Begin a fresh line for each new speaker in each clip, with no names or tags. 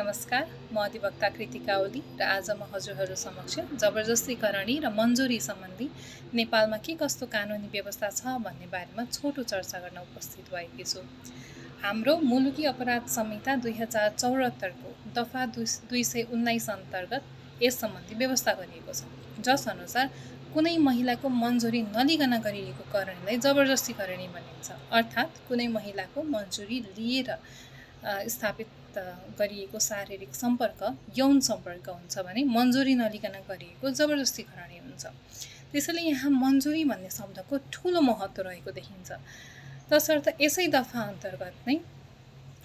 नमस्कार, म अधिवक्ता कृतिका ओली र आज म हजुरहरू समक्ष जबरजस्ती करणी र मन्जुरी सम्बन्धी नेपालमा के कस्तो कानुनी व्यवस्था छ भन्ने बारेमा छोटो चर्चा गर्न उपस्थित भएकी छु। हाम्रो मुलुकी अपराध संहिता 2074 को दफा 219 अन्तर्गत यस सम्बन्धी व्यवस्था गरिएको छ, जस अनुसार कुनै महिलाको मन्जुरी नलिकन गरिएको करणीलाई जबरजस्ती करणी भनिन्छ। अर्थात् कुनै महिलाको मन्जुरी लिएर स्थापित गरिएको शारीरिक सम्पर्क यौन सम्पर्क हुन्छ भने मन्जुरी नलिकन गरिएको जबरजस्ती करणी हुन्छ। त्यसैले यहाँ मन्जुरी भन्ने शब्दको ठूलो महत्त्व रहेको देखिन्छ। तसर्थ यसै दफा अन्तर्गत नै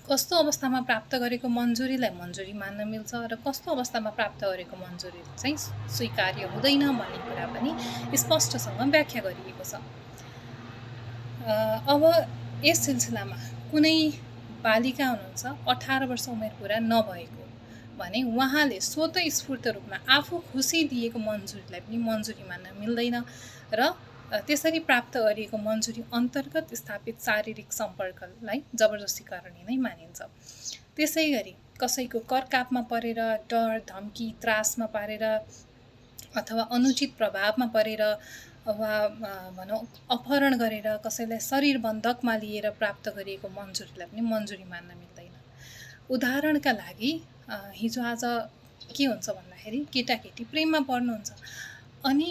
कस्तो अवस्थामा प्राप्त गरेको मन्जुरीलाई मन्जुरी मान्न मिल्छ र कस्तो अवस्थामा प्राप्त गरेको मन्जुरी चाहिँ स्वीकार्य हुँदैन भन्ने कुरा पनि स्पष्टसँग व्याख्या गरिएको छ। अब यस सिलसिलामा कुनै बालिका हुनुहुन्छ 18 वर्ष उमेर पुरा नभएको भने उहाँले स्वतःस्फूर्त रूपमा आफू खुसी दिएको मन्जुरीलाई पनि मन्जुरी मान्न मिल्दैन र त्यसरी प्राप्त गरिएको मन्जुरी अन्तर्गत स्थापित शारीरिक सम्पर्कलाई जबरजस्ती करणी नै मानिन्छ। त्यसै गरी कसैको करकापमा परेर, डर, धम्की, त्रासमा पारेर अथवा अनुचित प्रभावमा परेर वा भनौँ अपहरण गरेर कसैलाई शरीर बन्धकमा लिएर प्राप्त गरिएको मन्जुरीलाई पनि मन्जुरी मान्न मिल्दैन। उदाहरणका लागि हिजो आज के हुन्छ भन्दाखेरि केटाकेटी प्रेममा पर्नुहुन्छ अनि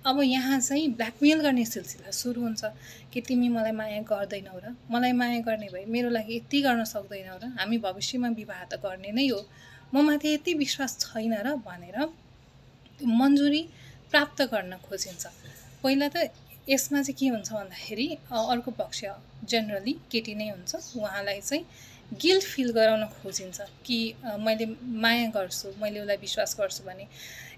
अब यहाँ चाहिँ ब्ल्याकमेल गर्ने सिलसिला सुरु हुन्छ कि तिमी मलाई माया गर्दैनौ र मलाई माया गर्ने भए मेरो लागि यति गर्न सक्दैनौ र हामी भविष्यमा विवाह त गर्ने नै हो, म माथि यति विश्वास छैन र भनेर मन्जुरी प्राप्त गर्न खोजिन्छ। पहिला त यसमा चाहिँ के हुन्छ भन्दाखेरि अर्को पक्ष जेनरली केटी नै हुन्छ, उहाँलाई चाहिँ गिल्ट फिल गराउन खोजिन्छ कि मैले माया गर्छु, मैले उसलाई विश्वास गर्छु भने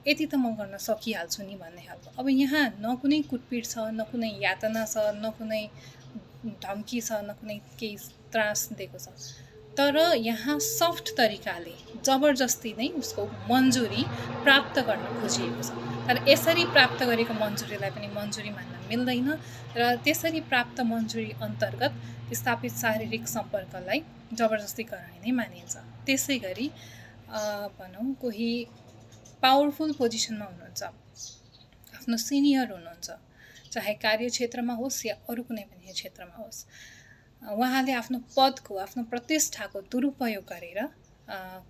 यति त म गर्न सकिहाल्छु नि भन्ने खालको। अब यहाँ न कुनै कुटपिट छ, न कुनै यातना छ, न कुनै धम्की छ, न कुनै केही त्रास दिएको छ, तर यहाँ सफ्ट तरिकाले जबरजस्ती नै उसको मन्जुरी प्राप्त गर्न खोजिएको छ। तर यसरी प्राप्त गरेको मन्जुरीलाई पनि मन्जुरी मान्न मिल्दैन र त्यसरी प्राप्त मन्जुरी अन्तर्गत स्थापित शारीरिक सम्पर्कलाई जबरजस्ती करणी नै मानिन्छ। त्यसै गरी भनौँ कोही पावरफुल पोजिसनमा हुनुहुन्छ, आफ्नो सिनियर हुनुहुन्छ, चाहे कार्यक्षेत्रमा होस् या अरू कुनै पनि क्षेत्रमा होस्, उहाँले आफ्नो पदको, आफ्नो प्रतिष्ठाको दुरुपयोग गरेर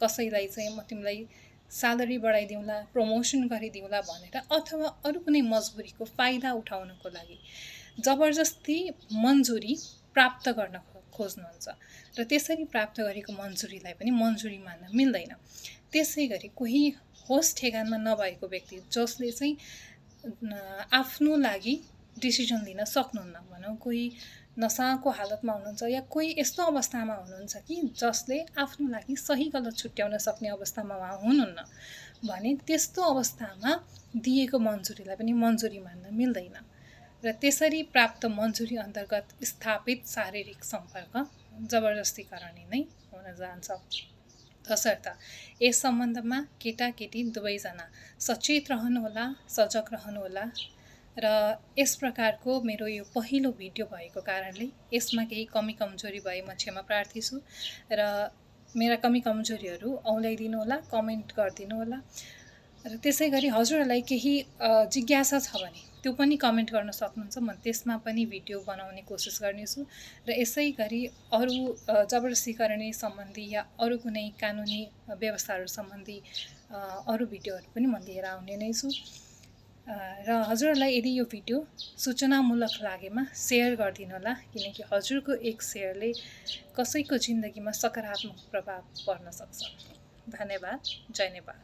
कसैलाई चाहिँ म तिमीलाई स्यालेरी बढाइदिउँला, प्रमोसन गरिदिउँला भनेर अथवा अरू कुनै मजबुरीको फाइदा उठाउनको लागि जबरजस्ती मन्जुरी प्राप्त गर्न खोज्नुहुन्छ र त्यसरी प्राप्त गरेको मन्जुरीलाई पनि मन्जुरी मान्न मिल्दैन। त्यसै गरी कोही होस ठेगानमा नभएको व्यक्ति जसले चाहिँ आफ्नो लागि डिसिजन लिन सक्नुहुन्न, भनौँ कोही नसाको हालतमा हुनुहुन्छ या कोही यस्तो अवस्थामा हुनुहुन्छ कि जसले आफ्नो लागि सही गलत छुट्याउन सक्ने अवस्थामा उहाँ हुनुहुन्न भने त्यस्तो अवस्थामा दिएको मन्जुरीलाई पनि मन्जुरी मान्न मिल्दैन र त्यसरी प्राप्त मन्जुरी अन्तर्गत स्थापित शारीरिक सम्पर्क जबरजस्ती करणी नै हुन जान्छ। तसर्थ यस सम्बन्धमा केटाकेटी दुवैजना सचेत रहनुहोला, सजग रहनुहोला र यस प्रकारको मेरो यो पहिलो भिडियो भएको कारणले यसमा केही कमी कमजोरी भए म क्षमा प्रार्थी छु र मेरा कमी कमजोरीहरू औँल्याइदिनु होला, कमेन्ट गरिदिनु होला र त्यसै गरी हजुरहरूलाई केही जिज्ञासा छ भने त्यो पनि कमेन्ट गर्न सक्नुहुन्छ, म त्यसमा पनि भिडियो बनाउने कोसिस गर्नेछु र यसै गरी अरू जबरजस्ती करणी सम्बन्धी या अरू कुनै कानुनी व्यवस्थाहरू सम्बन्धी अरू भिडियोहरू पनि म लिएर आउने नै छु र हजुरहरूलाई यदि यो भिडियो सूचनामूलक लागेमा सेयर गरिदिनु होला, किनकि हजुरको एक सेयरले कसैको जिन्दगीमा सकारात्मक प्रभाव पर्न सक्छ। धन्यवाद। जय नेपाल।